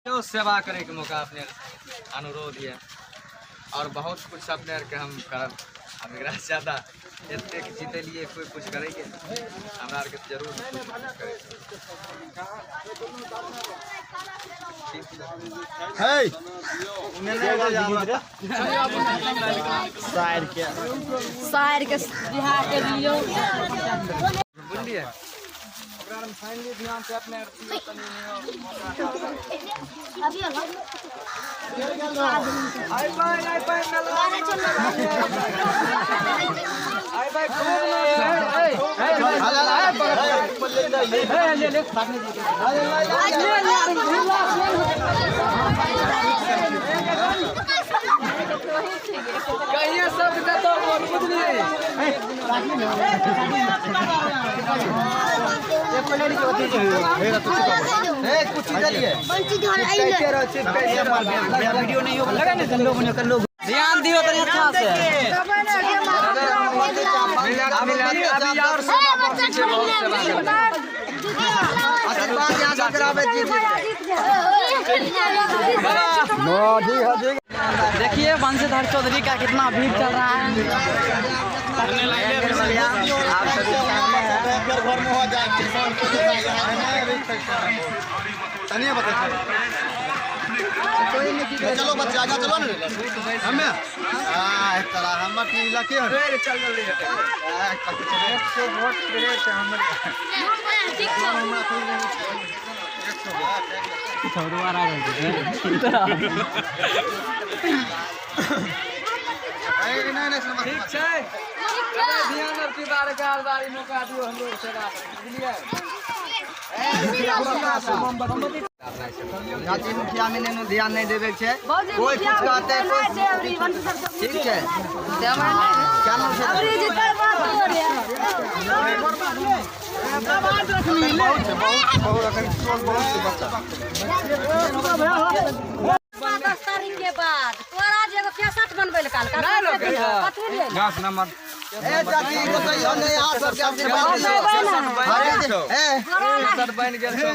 तो सेवा करे के मौका अपने अनुरोध है और बहुत कुछ अपने आरके हम करब। हम एकरा से ज्यादा एतेक जीतलिए कोई कुछ करेंगे हमरा आरके जरूर कुछ करे। साइड के बिहार के दियौ। बुझलिए ओकरा हम फाइनली ध्यान से अपने आर दियौ तनी आई पाइन आई पाइन मेला आई भाई खूब कहिए सब देतो वोट, बुझलिए। ध्यान दियो तनी अच्छा से। अभी अभी और सेवा बाकी छै, बहुत सेवा करबै। देखिए बंशीधर चौधरी का कितना भीड़ चल रहा है। आप सभी सामने है। चलो बच्चा आगा चलो ने हमें आ तोरा हमर की इलाके हन। चल जल्दी हेतै। ठीक छै, ध्यान अब की बार के बारी मौका दियो हमरो सेवा, बुझलिए। चाची मुखिया में ने ध्यान नहीं देवे के छै, कोई कुछ कहते कोई ठीक छै। क्या नाम छै? 10 तारीख के बाद तोरा जे एगो कैसेट बनबै लए काल कथी लेल? ए चाची बताइयो ने यहाँ सब के आशीर्वाद दियो। ए सर बन गेल छौ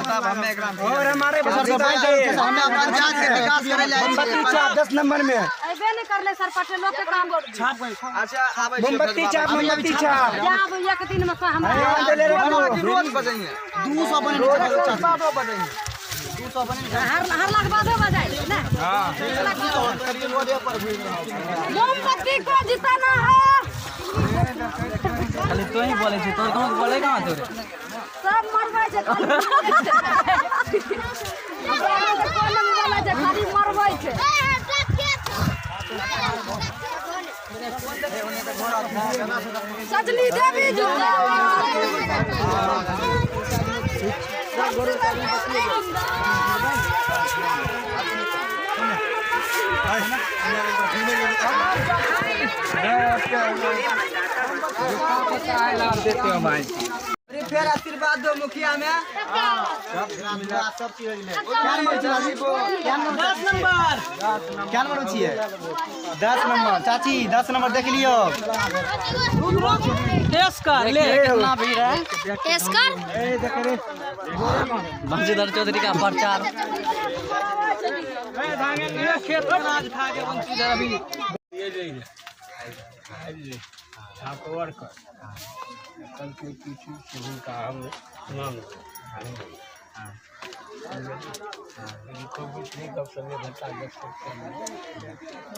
तब हमे एकरा और हमारे हमें पंचायत के विकास करे ले आयल छियै। 10 नंबर में अयबे नहि करलै सर पटेल लोक के काम। अच्छा आबै छै। मोमबत्ती छाप, मोमबत्ती छाप। जाब एक दिन में हमरा रोज बजैये 200 बने बाबा बजैये 200 बने। हर हर लाख बादो बजाय ने मोमबत्ती को जिताना है। खाली तू ही बोले छी, तोर कहाँ बोले, कहाँ तोरे सब मरबै छै खाली। हमरा आरके कोइ नहि बोलै छै, खाली मरबै छै। सजनी देवी जिंदाबाद। देते हो भाई फिर आशीर्वाद दो मुखिया में। सब चीज हो गेलै। क्या नंबर छै चाची? 10 नंबर। क्या नंबर छियै? 10 नंबर चाची, 10 नंबर देख लियो। देखिए कितना भीड़ है। बंशीधर चौधरी का प्रचार।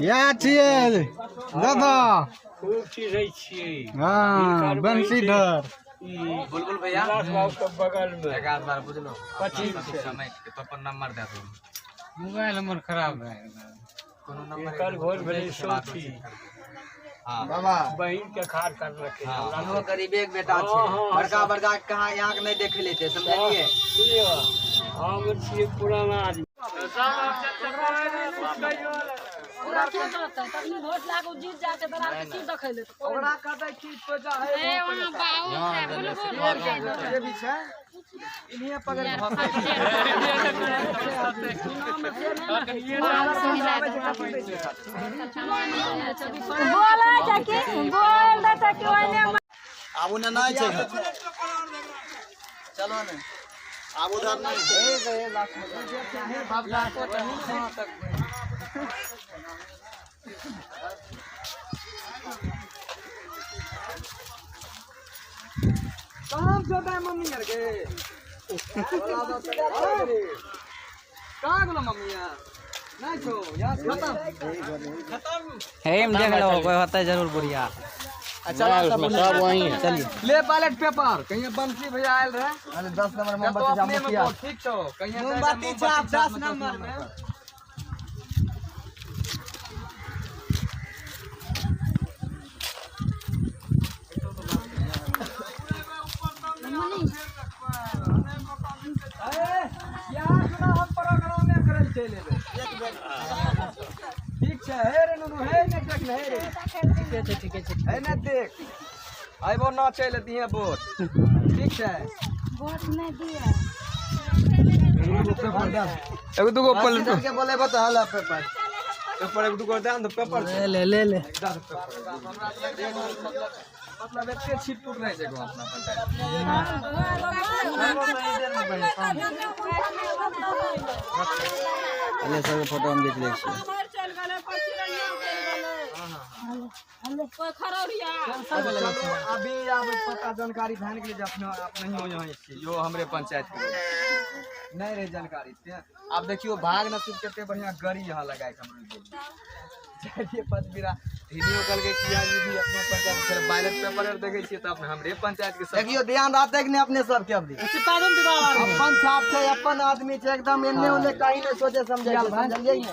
या छियै दादा। खूब चिढ़ै छियै। हाँ बंशीधर बुलबुल भैया के बगल में एक आध बार बुझलो 25 समय के तो अपन नंबर दे दो। मोबाइल हमर खराब भए गेल। कोनो नंबर एकर घर भेलै सौखी। हां बाबा बहिन के खार करलकै हमरा। हमरो गरीबे के बेटा छै, बड़का बड़का के कहाँ यहाँ के नहीं देख लेते, समझलिए। सुनियो, हम छियै पुराना आदमी। पूरा की करतै तखनी वोट लागू जीत जाके दलाल के की देखै ले। ओकरा कहतै की तो जा है जे भी छै इन्हीं पकड़ के भसै। बोलै छै कि बोल दै छै कि ओइने। आब ओने नहि छै। चलो ने। आब उधर नहीं काम जोता है मम्मी यार के कहाँ गेलो मम्मी यार नहीं छो यार खत्म खत्म हेम देख लो कोई होता है जरूर बुढ़िया। अच्छा सब वही है। चलिए ले बैलेट पेपर कहीं बंसी भैया आयल रहे। अरे 10 नंबर तो मोमबत्ती अपने में मुखिया बहुत ठीक छो कहीं मोमबत्ती छाप 10 नंबर में। यहाँ सुना हम प्रोग्राम में करल चले एबै। ठीक छै हे रे नुनू हे ने देख ले हे रे ठीक है हे ने देख आइबो ना चलि दिहे वोट। ठीक छै वोट नहीं दिया एगो दूगो पल के बोलेबो त हला पेपर पेपर एगो दूगो दे न पेपर ले ले ले मतलब एते छिट पुट रहै छै गाँव अपना पंचायत। अरे सब फोटो हम देख लै छियै। अभी आब पता जानकारी भए गेलै जे अपना अपने ही यहाँ छी यो हमरे पंचायत के नहीं रहे जानकारी। आब देखियो भाग नसीब कते बढ़िया गड़ी यहाँ लगाए के हम जाइए पदवीरा हिनियो कहलकै कि यार ई भी अपने पंचायत के बैलेट पेपर आर देखै छियै तऽ अपने हमरे पंचायत के सब देखियो ध्यान राखते कि नहीं अपने सब के अभी अपन छाप छै अपन आदमी छै एकदम एने ओने कहीं नहीं सोचे समझे छै, समझलियै ने।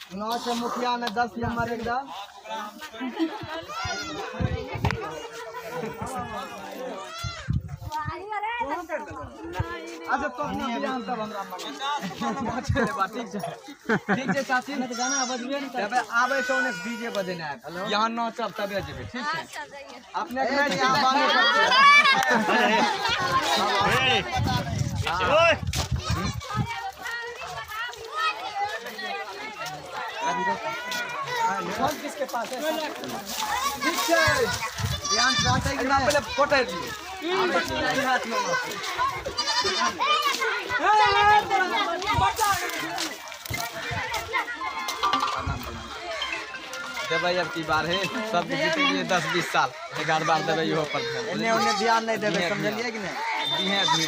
चुनाव छै मुखिया में 10 नंबर एकदम। अच्छा तो अपना बियाह तब हमरा मंगे ठीक छै ठीक छै चाची गाना बजबे नहीं तबे आबै छै ओने डीजे बजेने आयब यहाँ नाचब तबे जेबै। ठीक छै अपने के नहीं यहाँ बांधे कौन किसके पास है? ठीक छै ध्यान राखते कि एकरा नहीं। पहिले पटरि दियौ हाथ में देबै अब की बार है सब जीते 10-20 साल एक आध बार देबै इहो पर ध्यान। एने ओने ध्यान नहीं देबै समझलियै कि नहीं। दिहे दिहे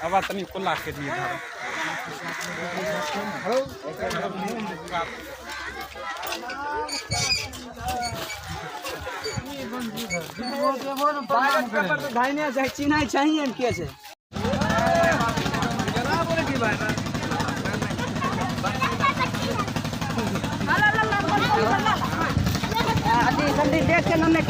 अब तनी कुल्ला के दिए धर बैलेट पेपर तो धाइने छै चिन्है चाहिए के छै केना बोलै छी भाई। अथी संदीप देख के नन्ने।